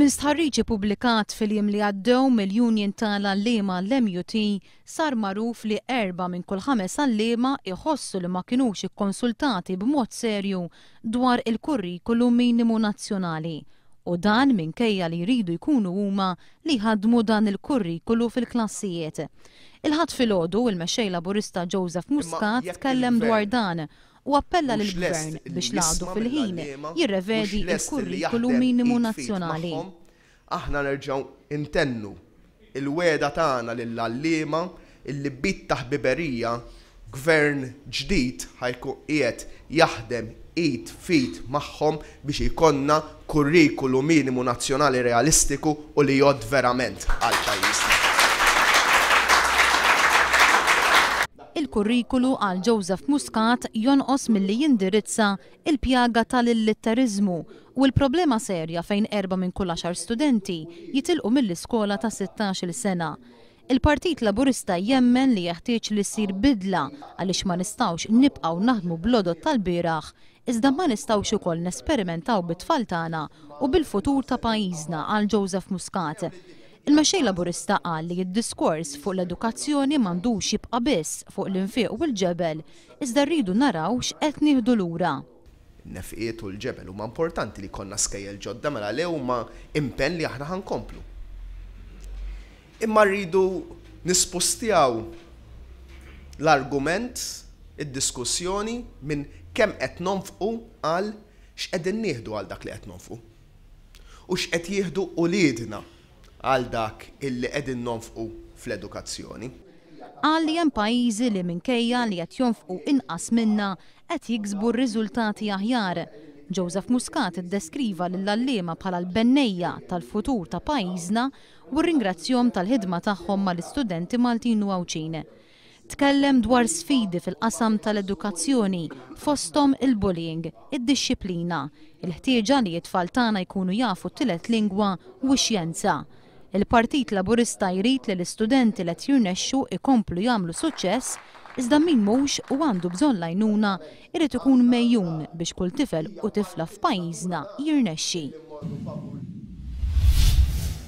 Minn stħarriġ ippubblikat fil-jiem li għaddew mill-Union tal-Għalliema l-MUT sar magħruf li erbgħa minn kull ħames għalliema jħossu li ma kinux ikkonsultati b'mod serju dwar il-kurrikulu minimu nazzjonali u dan minkejja li jridu jkunu huma li jħaddmu dan il-kurrikulu fil-klassijiet. Il-Ħadd filgħodu, il-Mexxej Laburista Joseph Muscat tkellem dwar dan u appella lill-Gvern biex l-għadu fil-ħin jirrevedi l-kurrikulu minimu nazzjonali. Aħna nerġgħu ntennu l-wegħda tagħna lill-għalliema illi b'id ta' ħbiberija Gvern ġdid ħa jkun qiegħed jaħdem id f'id magħhom biex ikollna kurrikulu minimu nazzjonali realistiku u li jgħodd verament għal pajjiżna. Il-kurrikulu għal Joseph Muscat jonqos milli jindirizza il-pjaga tal-illitteriżmu u l-problema serja fejn erbgħa minn kull għaxar studenti jitilqu mill-iskola ta' sittax-il sena. Il-Partit Laburista jemmen li jeħtieġ li ssir bidla għaliex ma nistgħux nibqgħu naħdmu bl-għodod tal-bieraħ iżda ma nistgħux ukoll nesperimentaw bit-tfal tagħna u bil-futur ta' pajjiżna, qal Joseph Muscat. Il-Mexxej Laburista qal li d-diskors fuq l-edukazzjoni m'għandux jibqa' biss fuq l-infiq u l-ġebel iżda rridu naraw x'qed nieħdu lura. In-nefqiet u l-ġebel huma importanti li jkollna skejjel ġodda mela le huma impenn li aħna ħa nkomplu. Imma rridu nispustjaw l-argument, id-diskussjoni minn kemm qed nonfqu għal x'qegħdin nieħdu għal dak li qed nonfqu. U x'qed jieħdu uliedna għal dak illi qegħdin nonfqu fl-edukazzjoni. Qal li hemm pajjiżi li minkejja li qed jonfqu inqas minna qed jiksbu riżultati aħjar. Joseph Muscat iddeskriva lill-għalliema bħala l-bennejja tal-futur ta' pajjiżna u rringrazzjahom tal-ħidma tagħhom mal-istudenti Maltin u Għawdxin. Tkellem dwar sfidi fil-qasam tal-edukazzjoni, fosthom il-bullying, id-dixxiplina, il-ħtieġa li t-tfal tagħna jkunu jafu t-tielet lingwa u x-xjenza. Il-Partit Laburista jrid li l-istudenti li qed jirnexxu jkomplu jagħmlu suċċess iżda min mhux u għandu bżonn l-għajnuna jrid ikun megħjun biex kull tifel u tifla f'pajjiżna jirnexxi.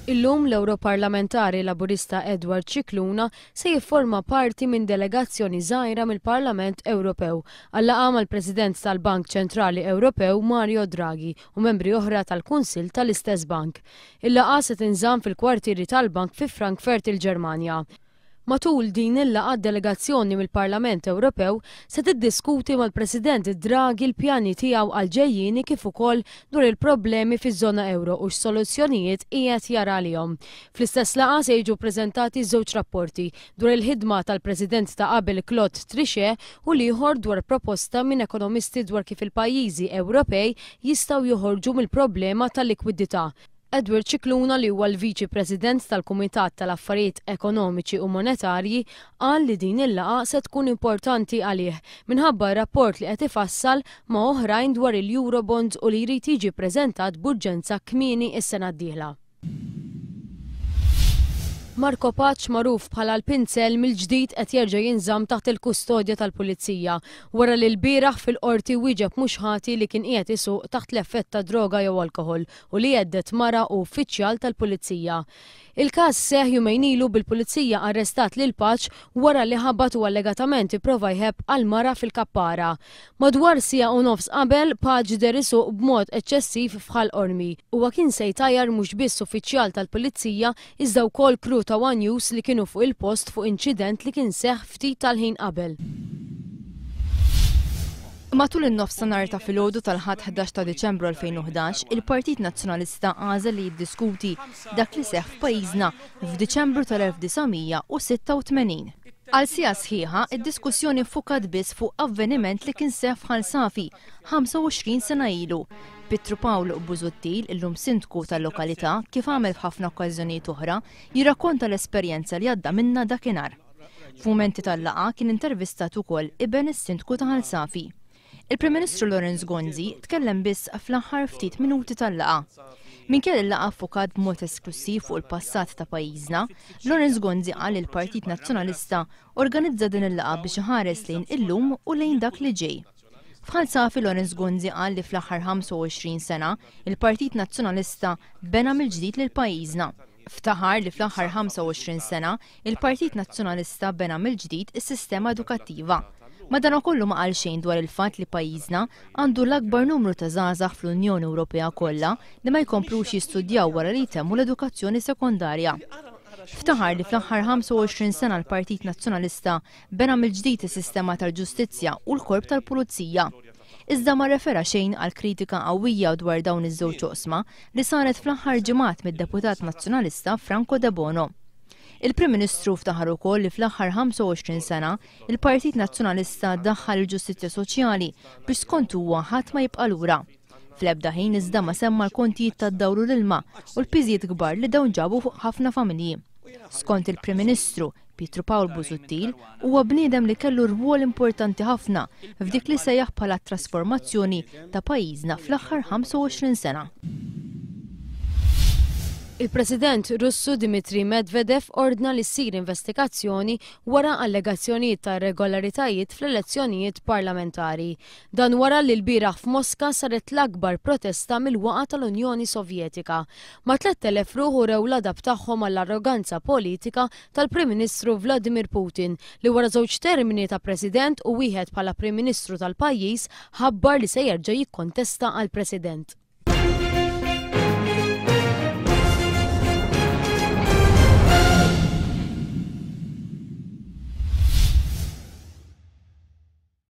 Illum l-Ewroparlamentari Laburista Edward Scicluna se jifforma parti minn delegazzjoni żgħira mill-Parlament Ewropew għal laqgħa mal-President tal-Bank Ċentrali Ewropew Mario Draghi u membri oħra tal-Kunsill tal-istess bank. Il-laqgħa se tinżamm fil-kwartieri tal-bank fi Frankfurt il-Ġermanja. Matul din il-laqgħa d-delegazzjoni mill-Parlament Ewropew se tiddiskuti mal-President Draghi l-pjani tiegħu għall-ġejjieni kif ukoll dwar il-problemi fiż-żona ewro u x'soluzzjonijiet qiegħed jara għalihom. Fl-istess laqgħa se jiġu ppreżentati żewġ rapporti, dwar il-ħidma tal-President ta' qabel Claude Trichet u l-ieħor dwar proposta minn ekonomisti dwar kif il-pajjiżi Ewropej jistgħu joħorġu mill-problema tal-likwidità. Edward Scicluna li huwa l-Viċi President tal-Kumitat tal-Affarijiet Ekonomiċi u Monetarji qal li din il-laqgħa se tkun importanti għalih minħabba r-rapport li qed ifassal ma' oħrajn dwar il-Eurobonds u li jrid jiġi ppreżentat b'urġenza kmieni s-sena d-dieħla. Marco Pace magħruf bħala l-Pinzell mill-ġdid qed jerġa' jinżamm taħt il-kustodja tal-Pulizija wara li lbieraħ fil-Qorti wieġeb mhux ħati li kien qiegħed isuq taħt l-effett ta' droga jew alkoħol u li hedded mara u uffiċjal tal-Pulizija. Il-każ seħħ jumejn ilu bil-Pulizija arrestat lil Pace wara li ħabat u allegatament ipprova jħebb għal mara fil-Kappara. Madwar siegħa u nofs qabel, Pace deher isuq b'mod eċċessiv f'Ħal Qormi. Huwa kien se jtajjar mhux biss uffiċjal tal-Pulizija iżda wkoll crew ta' one News li kienu fuq il-post fuq inċident li kien seħħ ftit tal-ħin qabel. Matul in-nofsinhar ta' filgħodu tal-Ħadd 11 ta' Diċembru 2011, il-Partit Nazzjonalista għażel li jiddiskuti dak li seħħ f'pajjiżna f'Diċembru tal-1986. Għal siegħa sħiħa, id-diskussjoni ffukat biss fuq avveniment li kien seħħ f'Ħal Safi 25 sena ilu. Pietru Pawl Busuttil, illum Sindku tal-lokalità, kif għamel f'ħafna okkażjonijiet oħra, jirrakkonta l-esperjenza li għadda minnha dakinhar. F'mumenti tal-laqgħa kien intervistat ukoll iben is-Sindku ta' Ħal Safi. Il-Prim Ministru Lawrence Gonzi tkellem biss fl-aħħar ftit minuti tal-laqgħa. Minkejja li l-laqgħa ffukat b'mod esklussiv fuq il-passat ta' pajjiżna, Lawrence Gonzi qal li l-Partit Nazzjonalista organizza din il-laqgħa biex iħares lejn illum u lejn dak li ġej. F'Ħal Safi Lawrence Gonzi qal li fl-aħħar 25 sena il-Partit Nazzjonalista bena mill-ġdid lil pajjiżna. Ftaħar li fl-aħħar 25 sena il-Partit Nazzjonalista bena mill-ġdid is-sistema edukattiva. Madankollu ma qal xejn dwar il-fatt li pajjiżna għandu l-akbar numru ta' żgħażagħ fl-Unjoni Ewropea kollha li ma jkomplux jistudjaw wara li jtemmu l-edukazzjoni sekondarja. Ftaħar li fl-aħħar 25 sena l-Partit Nazzjonalista bena mill-ġdid is-sistema tal-ġustizzja u l-korp tal-pulizija. Iżda ma rrefera xejn għal kritika qawwija dwar dawn iż-żewġ oqsma li saret fl-aħħar ġimgħat mid-deputat Nazzjonalista Franco Debono. Il-Prim Ministru ftaħar ukoll li fl-aħħar 25 sena il-Partit Nazzjonalista daħħal il-ġustizzja soċjali biex skont huwa ħadd ma jibqa' lura. Fl-ebda ħin iżda ma semma l-kontijiet tad-dawl u l-ilma u l-piżijiet kbar li dawn ġabu fuq ħafna familji. Skont il-Prim Ministru, Pietru Pawl Busuttil huwa bniedem li kellu rwol importanti ħafna f'dik li sejjaħ bħala trasformazzjoni ta' pajjiżna fl-aħħar 25 sena. Il-President Russu Dmitry Medvedev ordna li ssir investigazzjoni wara allegazzjonijiet ta' irregolaritajiet fl-elezzjonijiet parlamentari. Dan wara li lbieraħ f'Moska saret l-akbar protesta mill-waqgħa tal-Unjoni Sovjetika. Mat-3,000 ruħ urew l-għadab tagħhom għall-arroganza politika tal-Prim Ministru Vladimir Putin li wara żewġ termini ta' President u wieħed bħala Prim Ministru tal-pajjiż ħabbar li se jerġa' jikkontesta għal President.